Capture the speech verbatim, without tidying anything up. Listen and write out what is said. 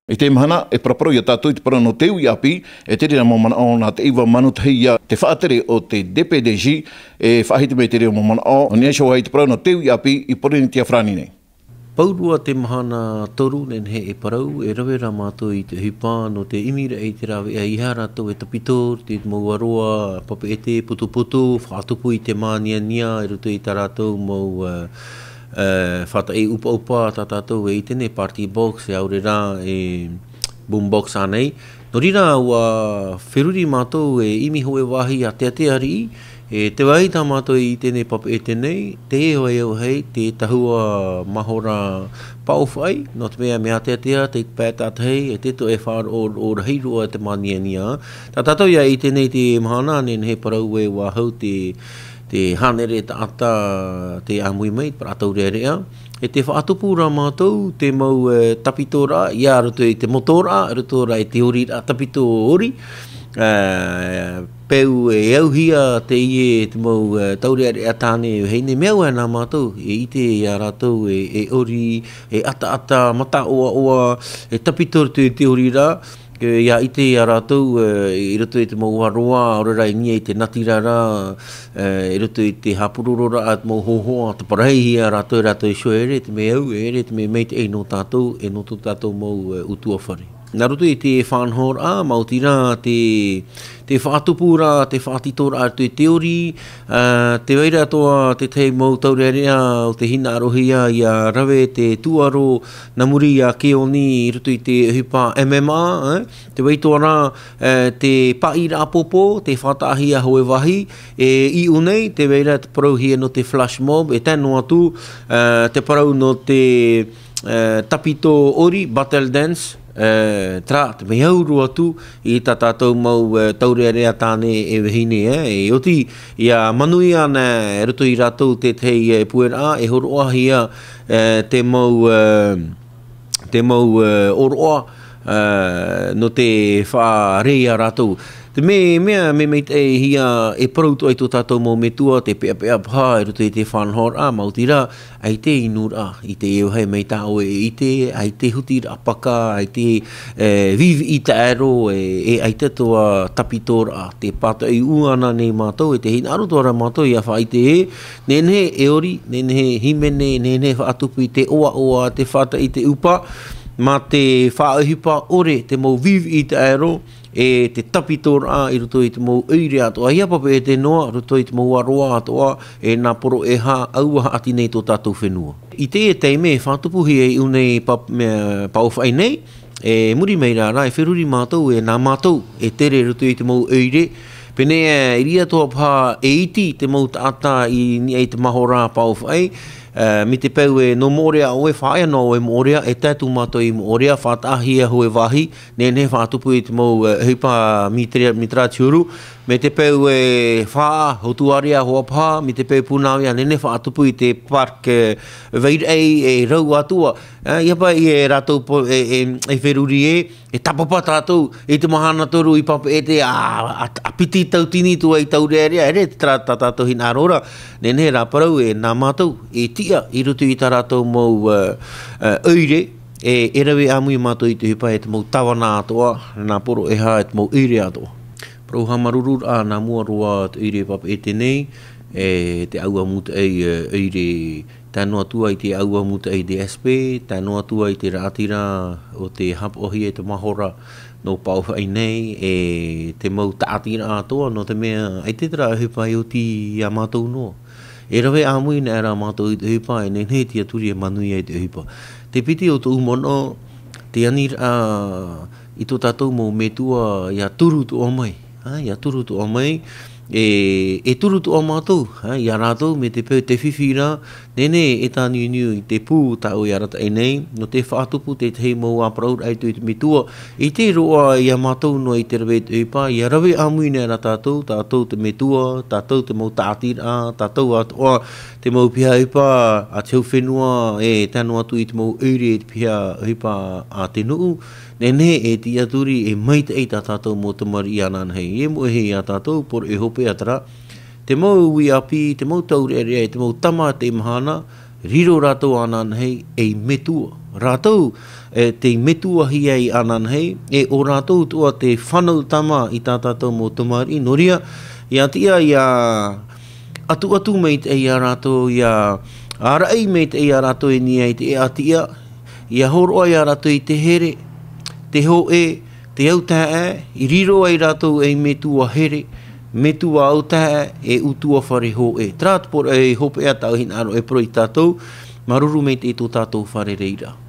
I te mahana, e paraparau ia tātou i te parau nō te uʻi ʻāpī, e te reira mau manaʻo nā te ʻeiva manu tahi ia te faʻatere o te D P D J, e faʻahiti mai te reira mau manaʻo, nō niʻa iho ā i te parau nō te uʻi ʻāpī i Pōrīnetia Farāni nei. Pauroa te mahana toru nehenehe e parau, e rave rā mātou i te ʻohipa nō te ʻimiraʻa i te rāveʻa i hea rātou e tapito, te mau aroa, papeʻete, putuputu, faʻatupu i te māniania, i roto i tā rātou mau, ā, ā, faʻataʻi ʻupaʻupa, tā tātou e ʻite nei party box, e ʻaore rā, e boom box ānei. Nō reira, ʻua feruri mātou e ʻimi hōʻē vāhi āteatea riʻi, e te vai tā mātou i ʻite nei papeʻete nei, te auahi, te tahua mahora pāʻōfaʻi, nō te mea mea āteatea, te pae tātahi, e te toʻe faʻaroʻo, roʻo rahi roa te māniania. Tā tātou ia ʻite nei te mahana, nehenehe parau e ʻua hau te, te hānere taʻata te ʻāmui mai, parau taurearea. E te faʻatupu rā mātou, te mau, e, tapitoraʻa, ia roto i te motoraʻa, roto rā i te oriraʻa tapito ori. Ā, peu e auhia teie te mau, ā, taurearea tāne e vahine, mea au nā mātou, e ʻite ia rātou, e, e ori, e ʻataʻata, mataʻoaʻoa, e tapito roto i te oriraʻa, e, ia ʻite ia rātou, ā, i roto i te mau aroa, ʻaore rā i niʻa i te natirara, ā, i roto i te hāpurororaʻa, te mau hōhoʻa, taparahi ia rātou, rātou iho e ʻere, te mea au, e ʻere, te mea maitaʻi nō tātou, e nō tō tātou mau, ā, ʻutuāfare. Nā roto i te faʻanahoraʻa, maoti rā te, te faʻatupu rā, te faʻatitoraʻa i te ori, ā, te vai ra atoʻa tētahi mau taurearea o te hinaʻarohia ia rave te tūʻaro nā muri iā Keoni i roto i te ʻohipa M M A, ā, te vai atoʻa rā, ā, te paʻiraʻa pōpō, te faʻataʻahia hōʻē vāhi, e iʻu nei, te vai ra te parauhia nō te flash mob, e tae noa atu, ā, te parau nō te, ā, tapito ori, battle dance, ā, terā, te mea au roa atu i tā tātou mau, ā, taurearea tāne e vahine, ā, e oti, ia manuia ana i roto ia rātou tētahi, ā, pueraʻa, e hōroʻahia, ā, te mau, ā, te mau, ā, ʻōroʻa, ā, nō te faʻaʻere ia rātou. Te me-, mea, mea maitaʻihia e parau atoʻa i tō tātou mau metua, te peʻapeʻa paha i roto i te faʻanahoraʻa, maoti rā, ʻaita e inuraʻa, ʻaita e vāhi mai tā ʻoe e ʻite, ʻaita e hutiraʻa paka, ʻaita e, ā, viviʻi taʻero, e, e ʻaita atoʻa tapitoraʻa, te pātoʻi ʻū ana nei mātou, e te hinaʻaro atoʻa ra mātou ia faʻaʻite ē, nehenehe e ori, nehenehe hīmene, nehenehe faʻatupu i te ʻoaʻoa, te faʻataʻi i te ʻupa, mā te faʻaʻohipa ʻore, te mau viviʻi taʻero, e te tapitoraʻa i roto i te mau ʻoire atoʻa, ia papeʻete noa, roto i te mau aroa atoʻa, e nā poro e hā, ʻaua haʻati nei tō tātou fenua. I teie taime, faʻatupuhia e iʻu nei pa-, mea, pāʻōfaʻi nei, e muri mai rā, rā, e feruri mātou, e nā mātou, e tere roto i te mau ʻoire. Pēnei, ā, i reira atoʻa paha e iti te mau taʻata i niʻa i te mahora pāʻōfaʻi, ā, mai te peu e nō Moʻorea ʻoe, faʻaea noa ʻoe Moʻorea, e tae atu mātou i Moʻorea, faʻataʻahia hōʻē vāhi, nehenehe faʻatupu i te mau, ā, ʻohipa mitra-, mitra tiuru, mai te peu e faʻa, Hotuarea hoʻi paha, mai te peu Punaauia, nehenehe faʻatupu i te park, ā, Vairaʻi e rau atu ā, ā, ia paʻi e rātou po-, e, e, e feruri ē, e tāpapa tātou, i te mahana toru i papeʻete, ā, ā, ā piti tauatini atoʻa i taurearea, e ʻere te tra-, tā tātou hinaʻaro ra, nehenehe rā parau e nā mātou, e tiʻa, i roto i tā rātou mau, ā, ā, ʻoire, e, e rave ʻāmui mātou i te ʻohipa e te mau tāvana atoʻa, nā poro e hā e te mau ʻoire atoʻa. Parau haʻamāuruururaʻa nā mua roa te ʻoire papeʻete nei, e te ʻāua mūtaʻi, ā, ʻoire Tae noa atu ā i te ʻāua mūtaʻi D S P, tae noa atu ā i te raʻatira o te haʻapaʻohia e te mahora nō Pāufaʻi nei, e te mau tāʻatiraʻa atoʻa, nō te mea, ʻaita terā ʻohipa e oti iā mātou noa. E rave ʻāmui ana rā mātou i te ʻohipa, e nehenehe e tiʻaturi e manuia i te ʻohipa. Te piti o tōʻu manaʻo, te aniraʻa i tō tātou mau metua, ʻia turu atoʻa mai. Ā, ʻia turu atoʻa mai, e, e turu atoʻa mātou, ā, iā rātou, mai te peu te fifi ra, nehenehe e tāniuniu i te pū tāʻu e arataʻi nei, nō te faʻatupu tētahi mau ā parau ra i te, i te metua, ʻaita roa iā mātou noa i te rave i te ʻohipa, ʻia rave ʻāmui ana rā tātou, tātou te metua, tātou te mau tāʻatiraʻa, tātou atoʻa te mau piha ʻohipa, a te hau fenua, e tae noa atu i te mau ʻoire, te piha ʻohipa a te nuʻu, nehenehe e tiʻaturi e maitaʻi tā tātou mau tamariʻi ananahi. E moʻe iā tātou, poroʻi hopeʻa terā, te mau uʻi ʻāpī, te mau taurearea, te mau tama, te mahana, riro rātou ananahi ei metua. rātou e tei metua hia i ananahi, e ʻo rātou atoʻa te fānau tama i tā tātou mau tamariʻi. Nō reira, ia tiʻa ia atuatu maitaʻi ia rātou, ia ʻāraʻi maitaʻi ia rātou i niʻa i te ʻēʻa tiʻa, ia hōroʻa ia rātou i te here, te hōʻē, te autaeaʻe, i riro ai rātou ei metua here, metua autaeaʻe, e utuafare hōʻē. Terā te poro e hopeʻa tāʻu hinaʻaro e parau ia tātou, māuruuru maitaʻi tō tātou fare reira.